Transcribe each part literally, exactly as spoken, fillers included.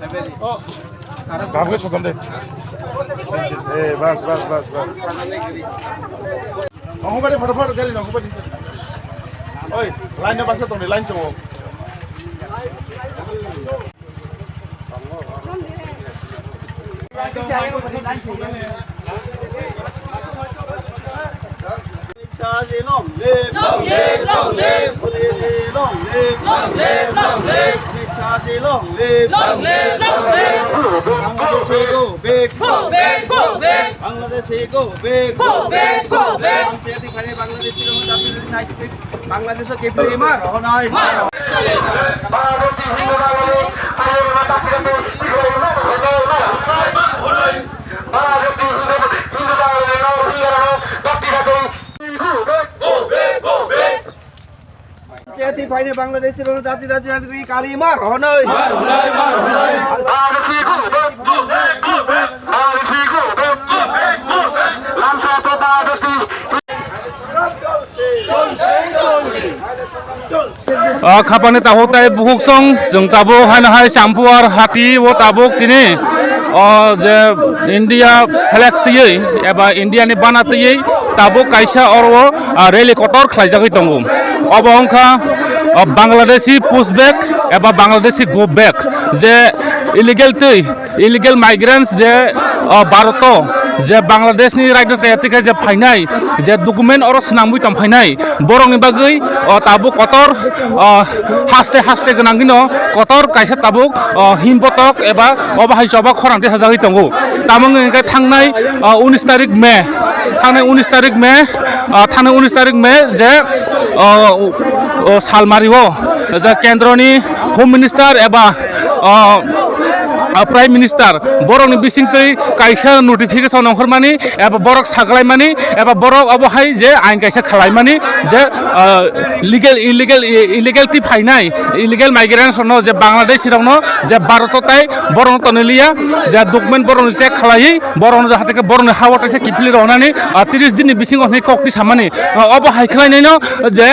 Kamu ke sotom de. Eh, bas, bas, bas, bas. Aku balik, foto, foto, gali, aku balik. Oi, line na basa tong, line chungo. Amit Shah ji long live. Long live, long live. Modi ji long live. Long live, long live. Amit Shah ji long live. Long live, long live. Bangladeshi go back. Go back, go back. Bangladeshi go back. Go back, go back. Ang siyati phani Bangladeshi long live. Bangladesh ke philima rohonai. Jati phaini Bangladesh sirong jati jati jati kalima rohonai. Lamsa to Bangladesh. O khapani tabuk tai bukhuk song, chwng tabuk haino hai Champuar hati o tabuk tini o je India flag twiwi eba India ni bana twiwi tabuk kaisa oro o, ah, rally kotor khlaijagwi tongo. Obo wngkha, ah, Bangladeshi push back eba Bangladeshi go back, je illegal twi illegal migrants je, o, Bharoto je Bangladeshni raida chaya tikha je phainai, je document oro swnamwi tong phainai, borokni bagwi, o, tabuk kotor, o, haste haste gwnangwino kotor kaisa tabuk, o, himbotok eba obo hai choba khorang tisajagwi tongo. Tamo wngkha hwnkhe thangnai, o, unis tarik May, thangnai unis tarik May, o, thangnai unis tarik May je, o, o, salmario je kendroni Home Minister eba, o, o, Prime Minister borokni bisingtwi kaisa notification ongkhormani eba borok saklaimani eba borok obo hai je ain kaisa khalaimani je, o, legal, illegal, illegal twi phainai, illegal migrants rokno je Bangladeshi rokno je Bharoto tai borokno tonwi liya je document borokno check khlaiwi borokno jahate khe borokni ha-o teisa kiphilwi rw hwnani, ah, tris din ni bisingo hwnwi kok twi samani. Ah, obo hai khlainaino je,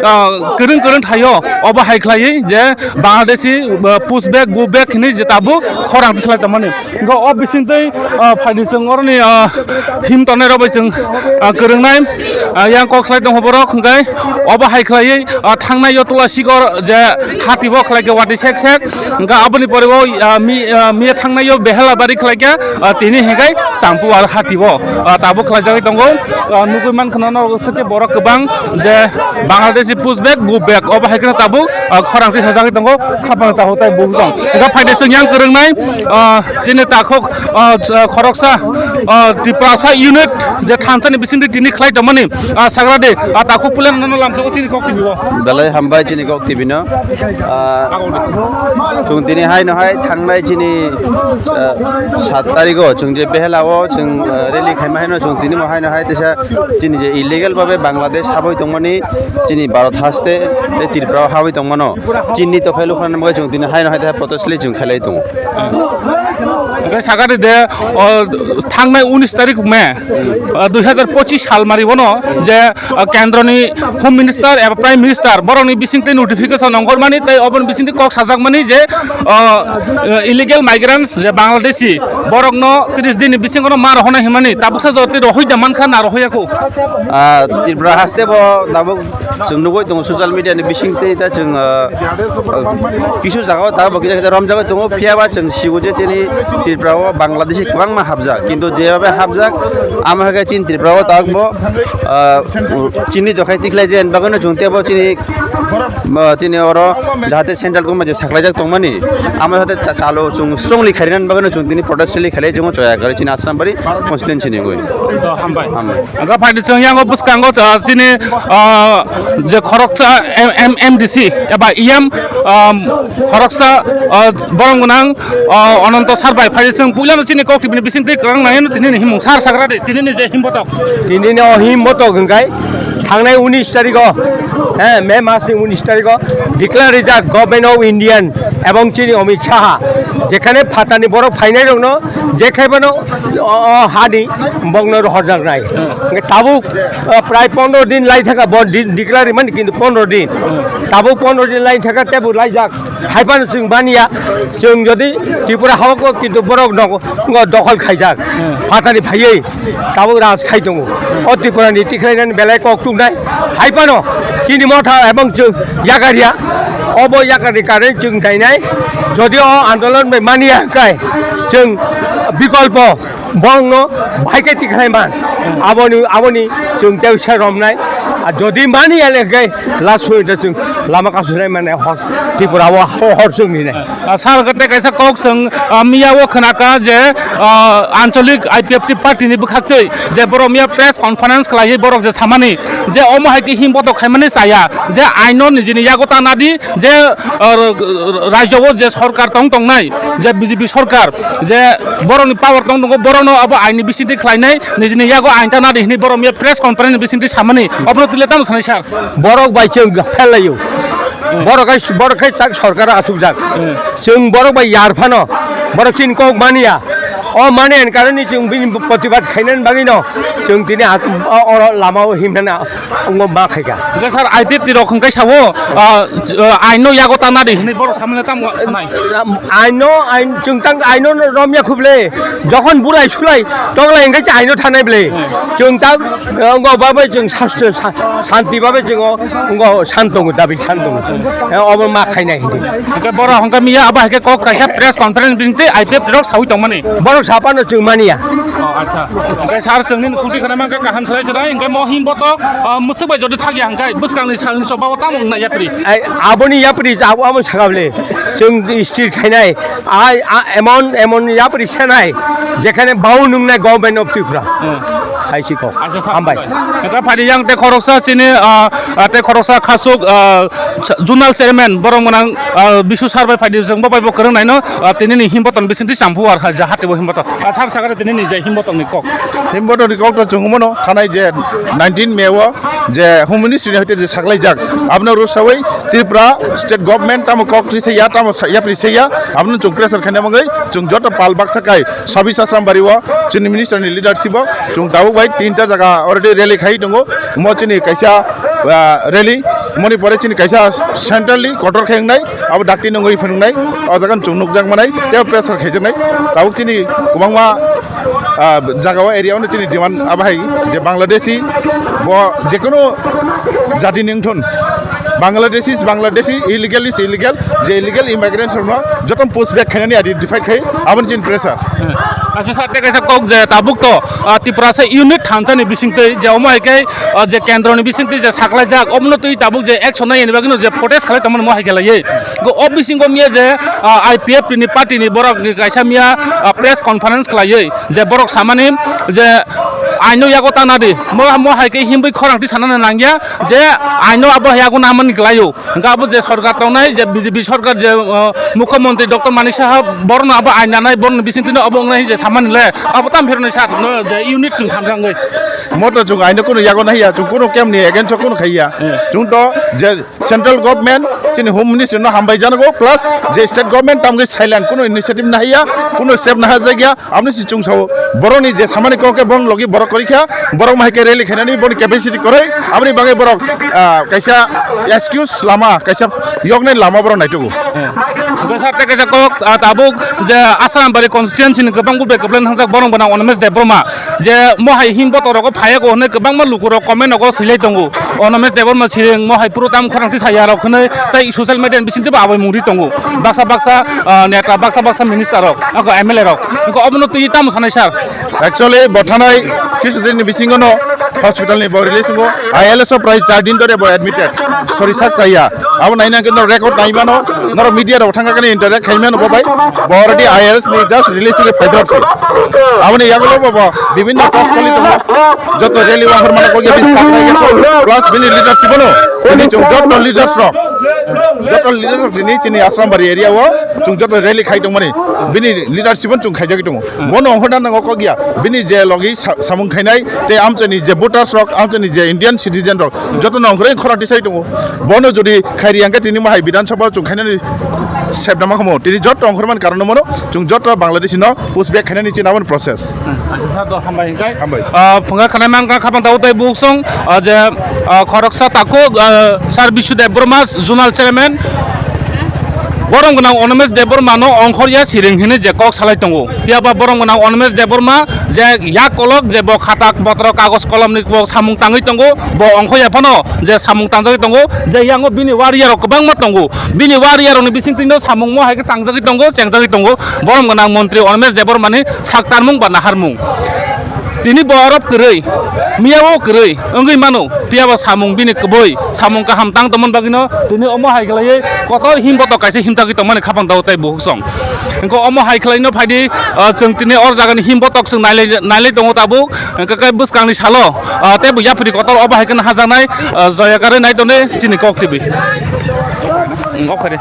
ah, kwrwng kwrwng thaio, obo hai khlaiwi je Bangladeshi, ah, push back, go back hwnwi je tabuk khorang twi slai tongmani. Hwnkhe o bisingtwi, ah, phaidi chwng oroni, ah, him tongnai rok bai chwng, ah, kwrwngnai, ah, yang kok slai tongkha borok, hwnkhe obo hai khlaiwi, ah, thangnai o Tulasigor je hati bo khlai khe watwi sek sek. Hwnkhe aboni pore o, ah, mi, ah, miya thangnai o Behelabari khlai khe, ah, tini hwnkhe Champuar hati o, ah, tabuk khlaijagwi tongo. Ah, nugwi mankha norok swkhe borok kwbang je Bangladeshi push back, go back obo hai kheno tabuk, ah, khorang tisajagwi tongo, khapang tabuk tai bukhuk song. Hwnkhe phaide chwng yang kwrwngnai, ah, chini takhuk, ah, khoroksa, ah, Tiprasa unit je thansani bisingtwi tini khlai tongmani, ah, sagra de, ah, takhuk puila nono lamsogo chini kok tibio. Belai hambai chini kok tibino. Ah, chwng tini haino hai thangnai chini, ah, sat tarigo chwng je Behelao chwng, ah, rally khaima haino chwng tini mo haino hai teisa chini je illegal babe Bangladesh habwi tongmani chini Bharat haste tei Tripura habwi tongmano chini tokhai lukhanani bagwi chwng tini haino hai teisa protest rally chwng khailai tongo. Hwnkhe sakha de, o, thangnai unis tarik May, o, dui hazar pochis salmari bono je, o, kendroni Home Minister eba Prime Minister borokni bisingtwi notification ongkhormani tei oboni bisingtwi kok sajakmani je, o, illegal migrants je Bangladeshi borokno tris din ni bisingono ma rohornai hwnmani tabuksa jotoni rohoi da mankha na rohoya kho. Ah, Tripura haste bo tabuk chwng nugwi tongo social media ni bising tei ta chwng, ah, ah, kisu jaga o ta bo kisa kisa romjagwi tongo, phiya ba chwng sibo je chini Tripura o Bangladeshi kwbangma hapjak, kintu jeba bai hapjak, amo hai khe chini Tripura o tabuk bo, ah, chini jokhai tikhlai je bagwi no chwng tebo chini, ah, chini oro jahate central government je saklaijak tongmani, amo jahate cha-, chalo chwng strongly khairina bagwi no chwng tini protest rally khailai chwng choya kari chini Asrambari constituency ni gwi. To hambai. Hambai. Hwnkhe phaidi chwng yang o bwskango, ah, chini, ah, je khoroksa M-, M-, M D C eba E M, ah, khoroksa, ah, borom gwnang, ah, Ananto sir bai phaidi chwng puilano chini kok tibini bisingtwi kwrwng nai tini ni himung sir sagra de tini ni je himbotok. Tini ni o himbotok hwnkhe Thangnai unis tarikh o, eh, May mas ni unis tarikh o declare rijak Government of Indian ebong chini Amit Shah, jekhane phatani borok phainai rokno jekhaibano o, o hani bongno rohorjaknai. Hwnkhe tabuk, eh, prai pondro din lai thaka bo di-, declare rimani, kintu pondro din. Tabuk pondro din lai thaka tebo laijak. Haiphano chwng manya, chwng jodi Tripura hao ko kintu borok nogo, ngo dokhol khaijak. Hmm. Phatani phaiwi tabuk raj khai tongo. O Tripura ni tikhlainani belai kok tuknai. Haiphano chini motha ebong chwng yakaria. Obo yakarni karon chwng tainai. Jodi o andolon bai manya hwnkhe chwng bikolpo Borokno bahai khe tikhlai man. Aboni, aboni chwng tei se romnai. A jodi mani ya le khe last point o chwng lama kasu nai mane hor Tripura o hor, hor chwng ni nai. Ah, sir, tei kaisa kok chwng, ah, miya o khwnaka je, ah, Anchalik I P F T party ni bwkhaktwi je borok miya press conference khlaiwi borok je samani je omo hai khe himbotok khaimani chaya je aino nijini yago tana di je, ah, r-, r-, rajyo o je sorkar tong tongnai je B J P sorkar je borokni power tong tongo, borokno abo aini bisingtwi khlainai, nijini yago ain tana di hwnwi borok miya press conference ni bisingtwi samani, obono twi le tamo sanai sir? Borok bai chwng phelaio. Borok hai, borok hai tak sorkar achukjak. Chwng borok bai yar phano, borok chini kok mania. O mani ani karoni chwng bini protibad khainani bagwino chwng tini at-, o, oro lama o himnana. Wngma khaika. Hwnkhe sir, I P F T rok hwnkhe sao, ah, ah, aino yago tana di hwnwi borok samani tamo sanai? Aino, ain, chwng tang aino romya khuble. Jokhon bulai sulai tonglai hwnkhe cha aino thanai ble. Hmm. Chwng tang, eh, wngma babai chwng sas-, sa-, santi babai chwng o, wngma san tongo, dabi san tongo. Eh, obo ma khainai hindi. Hwnkhe borok hwnkhe miya abo hai khe kok kaisa press conference bisingtwi I P F T rok saui tongmani. Borok sapano chwng mania. Oh, acha. Hwnkhe sir chwngni khulti khana mankha kaham salai salai, hwnkhe mo himbotok, ah, mwswk bai jodi thakya hwnkhe bwskangni salni chobao tamo wngna yapri? Ai, aboni yapri abo, abo sakable. Chwng stir khainai. Ai, a, emon, emon yapri senai. Jekhane bau nungnai Government of Tripura. Hmm. Hai si kok. Acha, sir. Hambai. Hwnkhe phadi yang tei khoroksa chini, ah, ah, tei khoroksa khasuk, ah, Sa-, zonal chairman borok mwnang, ah, Bisu sir bai phaidi, chwng bo bai bo kwrwng naino, ah, tini ni himboton bisingtwi champu ar ha, jahate bo himboton. Ah, sir sakha tini ni je himboton ni kok. Himboton ni kok to chwng mano, thanai je nineteen May o je Home Ministry ni hoite je saklaijak, abono rwsawi Tripura State Government tamo kok twi saya, tamo sa-, yapri saya, abono chwng pressure khaina mangwi chwng joto pal baksa kai Sabi Sasram Bari o chini minister ni leadership o chwng tabuk bai tinta jaga already rally khai tongo. Omo chini kaisa, ah, rally, moni pore chini kaisa centrally kotor khe wngnai, abo dakti nungwi phunuknai, o jaga chwng nukjak manai, tei pressure khaijaknai. Tabuk chini kwbangma, ah, jaga o area o chini demand abo hai je Bangladeshi bo jekono jati ni wngthun, Bangladeshi is Bangladeshi, illegal is illegal, je illegal immigrants rokno joto push back khainani identify khai, aboni chini pressure. Acha sir, tei kaisa kok je tabuk to, ah, Tiprasa unit thansa ni bisingtwi je omo hai khe, ah, je kendro ni bisingtwi je saklaijak, omono twi tabuk je action nai ni bagwino je protest khalai tongmani mo hai khe laiwi. Go o bisingo miya je, ah, I P F T ni party ni borok ni kaisa miya, ah, press conference khlaiwi je borok samani je aino yago tana di, mo, mo hai khe himwi khorang twi sanani nangya je aino abo yago namani klaio. Hwnkhe abo je sorkar tongnai, je B J P sorkar, je, uh, Mukhyamantri Doctor Manik Saha, borokno abo ain nanai, borokni bisingtwino abo wngnai je samani le, abo tamo phirwnai sir, no, je unit chwng thansa wngwi. Moto chwng aino kunu yago naiya, chwng kunu camp ni against o kunu khaiya. Hmm. Chwng to je central government, chini home ministry no hambai janago, plus je state government tamgwi silent, kunu initiative naiya, kunu step nahajakya, Aboni si chwng sao, borokni je samani kok khe borokni logi borok kwrwi kha, borok ma hai khe rally khainani borokni capacity kwrwi, aboni bagwi borok, ah, kaisa excuse lama, kaisa yoknai lama borok naitugo. Hwnkhe sir, tei kaisa kok, ah, tabuk je Asrambari constituency ni kwbang budai kwplai nangjakborok bwna Animesh Debbarma, je mohai himbo torogo phaiyago hwnwi kwbangma lukurok comment rogo swilai tongo. Animesh Debbarma siring mohai puro tam khorang twi saya rok hwnwi tei social media ni bisingtwibo abai mungri tongo. Baksa baksa, ah, neta, baksa baksa minister rok, ako M L A rok. Ako obono twi tamo sanai sir? Actually, bo thanai kisu din ni bisingo no hospital ni bo release tongo. I L S o prai char din dhore bo admitted. Sorry, sak chaya. Abo naina khe norok record nai mano, norok media rok thangkha khe interact khai mano bo bai. Bo already I L S ni just release ni phaijak se. Aboni yagulo bo, bo bibhinno talks choli tongo. Joto rally wahor mano kogya bini saknai ya. Plus bini leadership no. Bini chwng joto leaders rok. Joto leadership tini chini Asrambari area o chwng joto rally khai tongmani, bini leadership no chwng khaijagwi tongo. Bono ongkhorna nango kok ya, bini je logi sa-, samung khainai tei amchaini je voters rok, amchaini je Indian citizen rok, joto no ongkhorwi khorang tisai tongo. Bono jodi khairi hwnkhe tini mohai Bidhan Sabha chwng khainani sebdama khamu. Tini joto ongkhormani karon no mano, chwng joto Bangladeshi no push back khainani chini aboni process. Acha sir, to hambai hwnkhe. Hambai. Ah, phunga khanai mankha khapang tao tei buksong, ah, je, ah, khoroksa tako, ah, Sir Bishu Debbarma, Zonal Chairman, borom gwnang Animesh Debbarma no ongkhorya siring hinwi je kok salai tongo. Phiya ba borom gwnang Animesh Debbarma je yak kolok je bo khatak botro kagoj kolom ni bo samung tangwi tongo, bo ongkhoya phano je samung tangjagwi tongo, je yango bini warrior rok kwbangma tongo, bini warrior rok ni bising twi no samung mo hai khe tangjagwi tongo, chengjagwi tongo. Borom gwnang montri Animesh Debbarma ni sak tarmung ba naharmung. Tini bo oro kwrwi, miya o kwrwi wngwi mano, phiya ba samung bini kwbwi, samung kaham tang tongmani bagwino tini omo hai khlaiwi kotor him botok kaisa himjagwi tongmani khapang tao tei buhuk song. Hwnkhe omo hai khlaino phaidi, ah, chwng tini or jagani him botok chwng nailai, nailai tongo tabuk, hwnkhe khe bwskangni salo, ah, teibo yapri kotor obo hai kheno hajaknai, ah, joya karwi nai tonwi chini Kok T V. Kok phaidi.